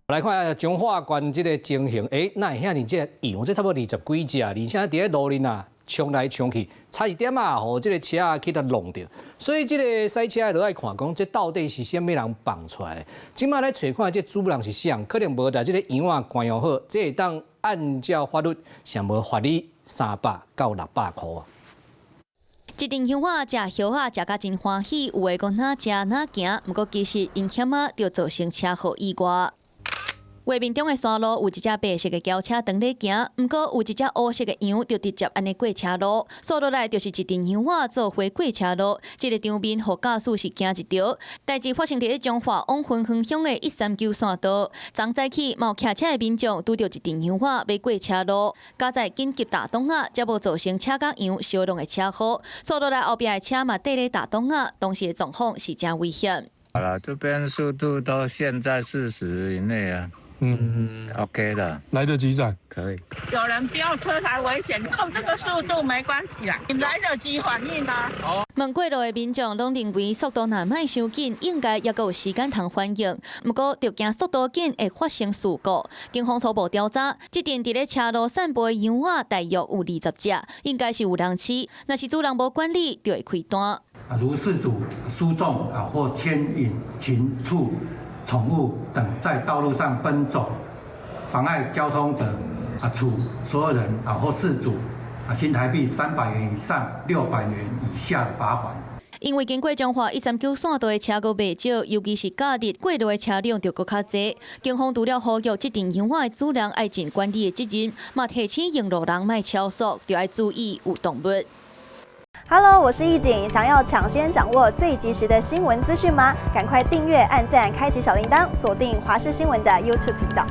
來看下彰化縣這个情形，欸，哪會遐爾濟羊？這差不多二十幾隻，而且佇咧路面啊，衝來衝去，差一點仔，予這个車去予挵著。所以這个駛車的就愛看講，這到底是啥物人放出來的？這馬來揣看這主人是啥？可能無共這个羊仔管養好，這會當按照法律，上無罰你300到600箍啊。一陣羊仔食葉仔，食甲真歡喜，有的講哪食哪行，毋過其實𪜶險仔就造成車禍意外。畫面中的山路有一隻白色的轎車當咧行，毋過有一隻烏色的羊就直接按呢過車路，煞落來就是一陣羊仔做伙過車路，這个場面予駕駛是驚一趒。代誌發生佇咧彰化往芬園鄉的139線道，昨早起嘛有騎車的民眾拄著一陣羊仔欲過車路，佳哉緊急踏擋仔，才無造成車佮羊相挵的車禍。煞落來後壁的車嘛綴咧踏擋仔，當時的狀況是誠危險。好了，這邊速度都限在40以內啊。嗯，OK 的，來得及閃，可以。有人飆車才危險，用這個速度沒關係啦，你來得及反應啊。問過路的民眾攏認為速度若莫傷緊，應該猶閣有時間通反應。毋過，著驚速度緊會發生事故。警方初步調查，這陣佇咧車路散步的羊仔大約有20隻，應該是有人飼。若是主人無管理，就會開單。啊，如飼主輸送啊或牽引禽畜、寵物等在道路上奔走，妨礙交通者，啊，處所有人啊或飼主啊新台幣300元以上600元以下的罰鍰。因為經過彰化139線道的車閣袂少，尤其是假日過路的車輛就閣較濟。警方除了呼籲這陣羊仔的主人愛盡管理的責任，嘛提醒用路人莫超速，著愛注意有動物。 Hello，我是易景，想要搶先掌握最及時的新聞資訊嗎？趕快訂閱、按讚、開啟小鈴鐺，鎖定華視新聞的 YouTube 頻道。